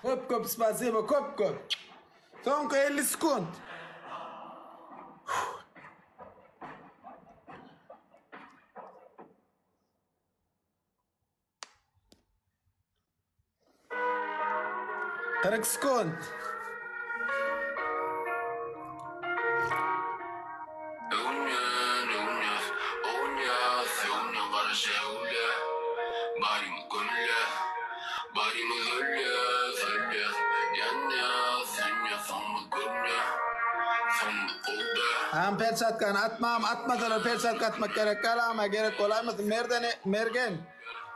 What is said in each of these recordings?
Köp köp spasibo köp köp. Soňky 50 sekund. 40 sekund. Öwünýän, öwünýäs, owunýas, öwünýän gara şägülä. Barymyz gömülýäs, barymyz ölýäs, ölýäs, ýanýas, sönýäs, soňumyz görünýär, soňumyz gowy däl. Agam perçatkany atmagam atmasalar perçatka atmak gerek däl agama gerek bolaýmasyn merdene mergen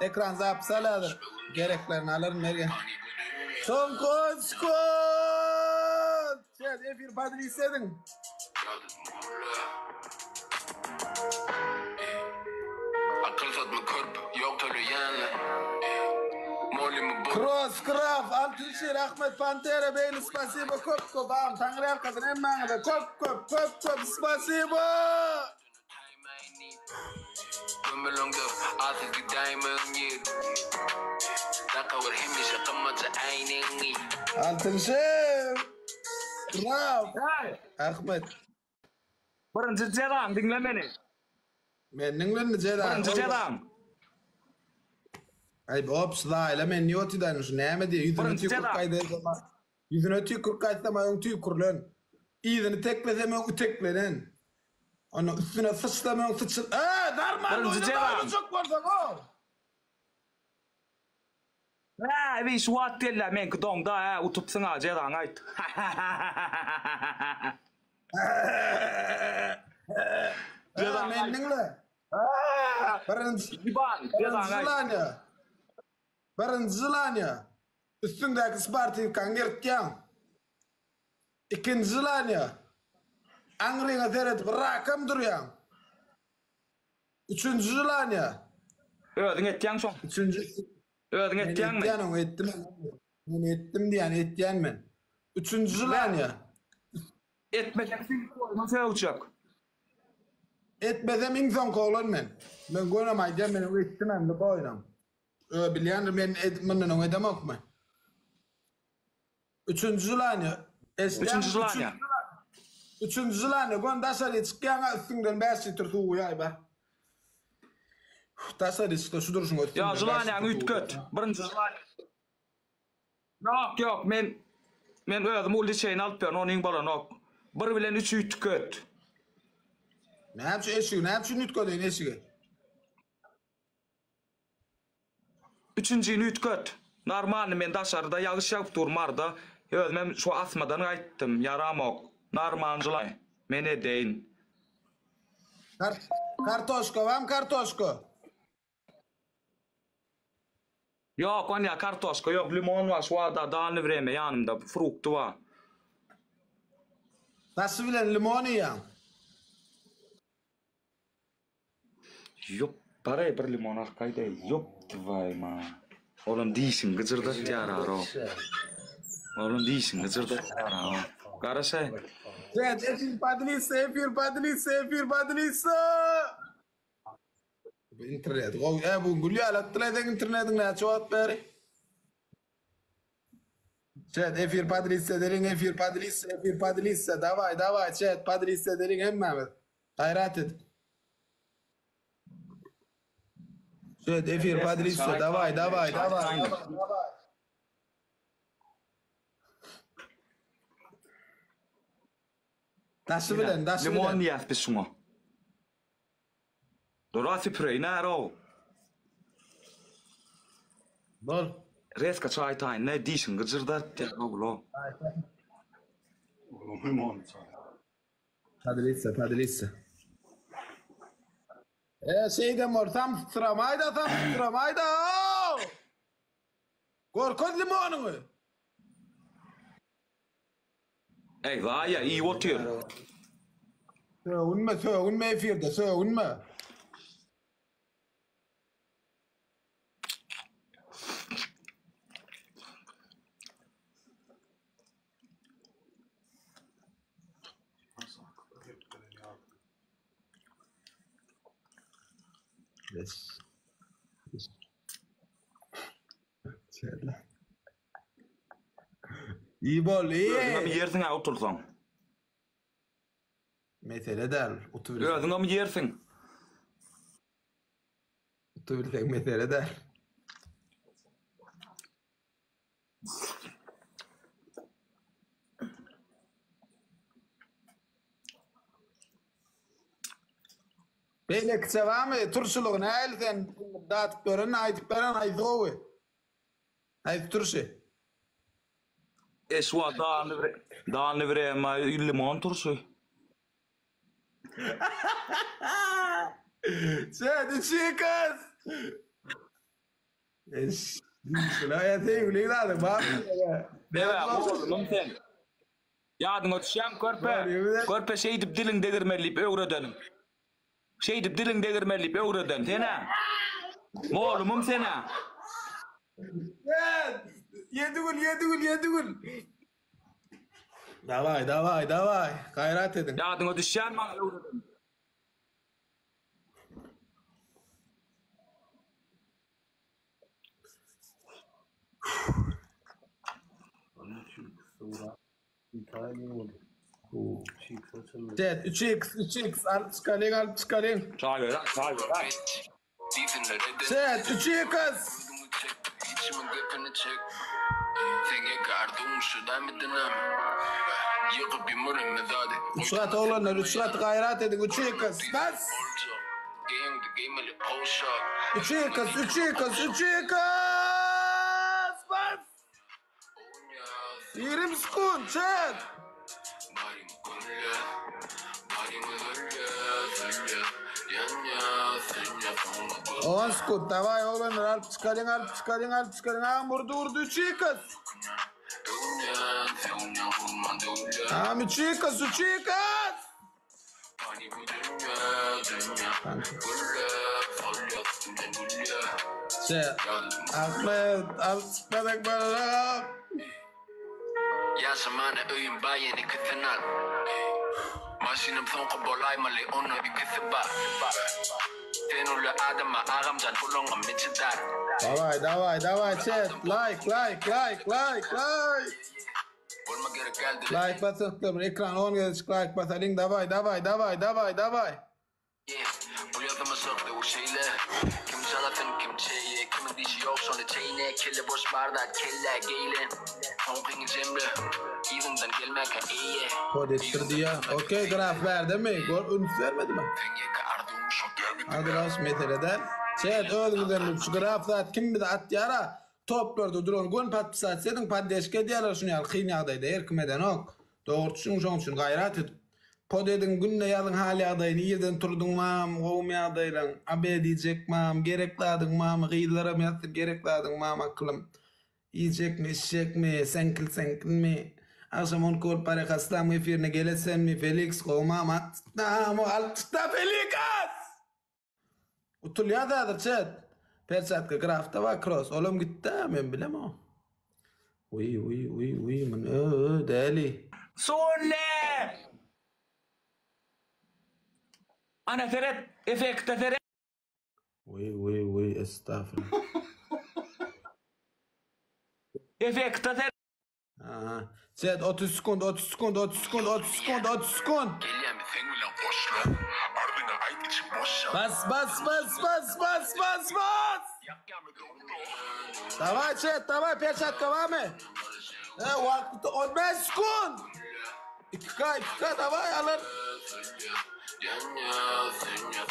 ekran zapis al häzir gereklerini alaryn mergen soňky on sekund Şeýle efir podlis ediň. Akyl satma körp, ýok töleýänler. Molymy bol. Cross Graf Altyn Şir Ahmet Pantera Beýli spasibo köp köp agam Taňryýalkasyn hemmäňize köp köp köp köp spasibo. Gömüleňde asyl gidäýmegin ýer. Dakawer hemişe gymmatja äýnegiňi. Altyn Şir Graf Hey! Ahmet. Birinji jezaň diňle meni. Men diňlenmi jeza? Birinji jezaň. Aý ops zaýla men niye otydaýyn şu näme diýe ýüzüne Birinji tüýkürip jeza. gaýdaýsam ýüzüne tüýkürip gaýtsam öň tüýkürlen. Yzyny teklesem öň üteklenen. Onda üstüne syçsam öň syçyl. Eee darman Birinji oýna jezam. oýnajak bolsaň o. Hä, bi şu wagt gelýär meňki doňda, hä, utupsyň-a, jezaňy aýt. Hä, Jezaňy men aýt. diňle. Birinji Iban, birinji jezaňy aýt. želaniýa. Birinji želaniýa. Üstüňdäki sportiwkaňy ýyrtýaň. Ikinji želaniýa. Aňryňa seredip rakam durýaň. Üçünji želaniýa. Özüň etýäň şoň. Üçünji Özüň Men etýäňmi? etýän oňa etdim. Men etdim diýýän, etýän men. Üçünji želaniýa. Etmeseň sen sögjek. Etmesem iň soňky oglan men. Men gönem aýdýan men etdim hem bu oýnam. Ö bilýändir men edip mundan öň edemokmy? Üçünji želaniýa. Eşidýäňmi? Üçünji želaniýa. Üçünji želaniýa. Gön daşary çykýaňa üstüňden 5 litr suw guýaý bar. Daşary çykda şu durşuňa üstüňden. Ýa želaniýaňy üýtget. Birinji želaniýa. Ýok, ýok, men men özüm uly çeýni alyp berin, onuň bolanok. Bir bilen üç üýtget. Näme üçin eşigi, näme üçin üýtgedeýin eşigi? Üçünjini üýtget. Normalny men daşarda ýagyş ýagyp dur Maryda. Özümem şu asmadan gaýtdym. Ýaramok. Normalny men edeýin. Kartoşka bam kartoşka. Ýok onýa kartoşka ýok limon bar şu wagta dalny wremýa ýanymda frukty bar. Daşy bilen limon iýýäň. Ýok, baraý bir limon alyp gaýdaý. Ýok, twaýma. Olam dişiňi gyjyrdatýar aro. Olam dişiňi gyjyrdatýar aro. Garaşaý. Chat, efir podlisa, efir podlisa, efir podlisa. Bu internet gowy. E bu gül ýaly atdylar seň internetiň näçe wagt bäri? Chat, efir podlisa edeliň, efir podlisa, efir podlisa. Daway, daway, chat, podlisa edeliň hemmämiz. Gaýrat et. Chat, efir podlisa, daway, daway, daway, daway. Daşy bilen, daşy bilen. Limon diýýäs biz şuňa. Dura süpüreýin ärow. Bol. Reska çaý taýyn ne dişiňi gyjyrdatýar oglo. Oglum limon çaý. Podlisa, podlisa. E, şeýdem bol, samsytyramaýda, samsytyramaýda. Gorkaz limonyňy. Eý, zaýa, iýip otyr. Sögünme, sögünme efirde, sögünme. Yes. Yes. Şeýle. Iyi bol, iyi. Özüňem iýersiň-ä utulsaň. Mesele däl, utubilseň. Özüňem iýersiň. Utubilseň mesele däl. Beýlekiçe barmy? Turşulygy nähili sen dadyp gören aýdyp beren haýsy gowy? Haýsy turşy? E şu wagt dalny dalny vrema limon turşy. Sen içi kız. Eş. Şuna ya sevgili zaten bar. Bebe oglum sen. Ýadyňa düşýämi körpe? Körpe şeýdip diliň degirmeli diýip öwredenim. Şeýdip diliň degirmeli diýip öwreden sen-ä. Molumym sen-ä. Ýedi gül, ýedi gül, ýedi gül. Daway, daway, daway. Gaýrat ediň. Ýadyňa düşýämi maňa öwreden? Jet 3x 3x alyp çykalyň alyp çykalyň. Çaý ber, çaý ber. Jet 3x. Üç gat oglanlar üç gat gaýrat ediň 3x bas. Geýiňdi geýmeli poşak. Üç x üç x üç x bas. 20 sekund chat. Baryň gömle, baryňy ölle, sölle, ýanýa, sönýä soňuna göz. 10 sekund daway oglanlar alyp çykalyň alyp çykalyň alyp çykalyň agam urdy urdy 3 x. Döwünýän, sögünýän gurman döwülýär. Agam 3 x 3 x. Pany bu dünýä, dünýä, gülle, solýa, üstümden gülýä. Chat. Ahmet alyp çykmasak bolanok. Ýaşamana öýüm bar ýene ikisini al. Maşynym soňky bolaýmaly onda ikisi bar. Sen uly adama agamjan puluňam içi dar. Daway daway daway chat like like like like like. Bolma gerek geldi. Like basaklar bir ekran 10 gezecik like basalyň daway daway daway daway daway. Bu ýazyma sok döwür şeýle. Kim çalasyn kim çeýe kimiň dişi ýok şony çeýne kelle boş bar zat kellä geýle soňkyňy jemle yzyňdan gelmäkä eýe. Kod etdir diýýä. Okey graf bärdemi? Gör üns bermedimi? Seň ýeke arzuwyň şo dämi Hadi baş mesele däl. Chat özüňizden bilip şu graf zat kim bizi atýara toplarda duran gön podpisat ediň poddeşka edýärler şuny ýaly kyn ýagdaýda her kim edenok. Dogry düşüniň şoň üçin gaýrat edip pod ediň günde ýazyň hal ýagdaýyny irden turduň mam gowumy ýagdaýlaň obed iýjek mam gerek zadyň mamy gyzlaram ýazsyn gerek zadyň mam akylym iýjekmi içjekmi seňkil seňkilmi agşam on iki bolup barýaka yslam efirine gelesenmi Feliks gowumam at alyp çykda Felikas. Utulýas häzir chat. Perçatka grafda bar cross. Olam gitdi men bilemok. Uý uý uý uý mun ö ö däli. Sunne! Ana seret, effekte seret. Uý uý uý estagfurullah. Effekte seret. Aha. Chat 30 sekund 30 sekund 30 sekund 30 sekund 30 sekund. Gelýämi seň bilen goşlap Ardyňa aýt içi boş Bas bas bas bas bas bas bas. Ýakýamy dowla Daway chat daway perçatka barmy? He wagt bitti 15 sekund. 2K 2K daway alır.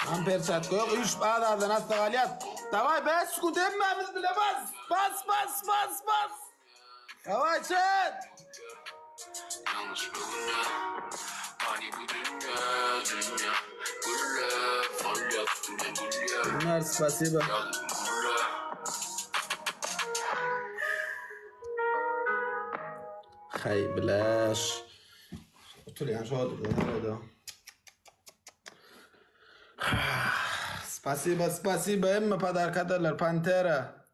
Tam perçatka yok. 3 az azdan atsa galýar. Daway 5 sekund hemmämiz bile bas. Bas bas bas bas. Daway chat. Ýalňyş böwünýä Pany bu dünýä dünýä Gülle solýa üstümden gülýä Bunlar spasibo. Ýazym gülle Hay bilaş. Utulýan şodur da. Spasibo, spasibo hemme podarka Pantera.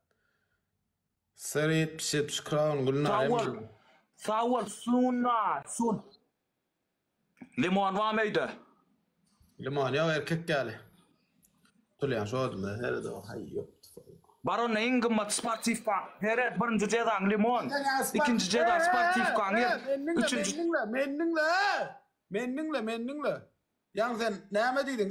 Syr 70 crown Gülnar Sag bol. Sag bol Sunna, sun. Limon barmy öýde? Limon ýok erkek ýaly. Tutulýan şodum herede haý ýok. Bar onda iň gymmat sportiwka. Seret birinji jezaň limon. Ikinji jeza sportiwkaň ýer. Üçünji Men diňle, men diňle. Men diňle, men diňle. Ýaňy sen näme diýdiň?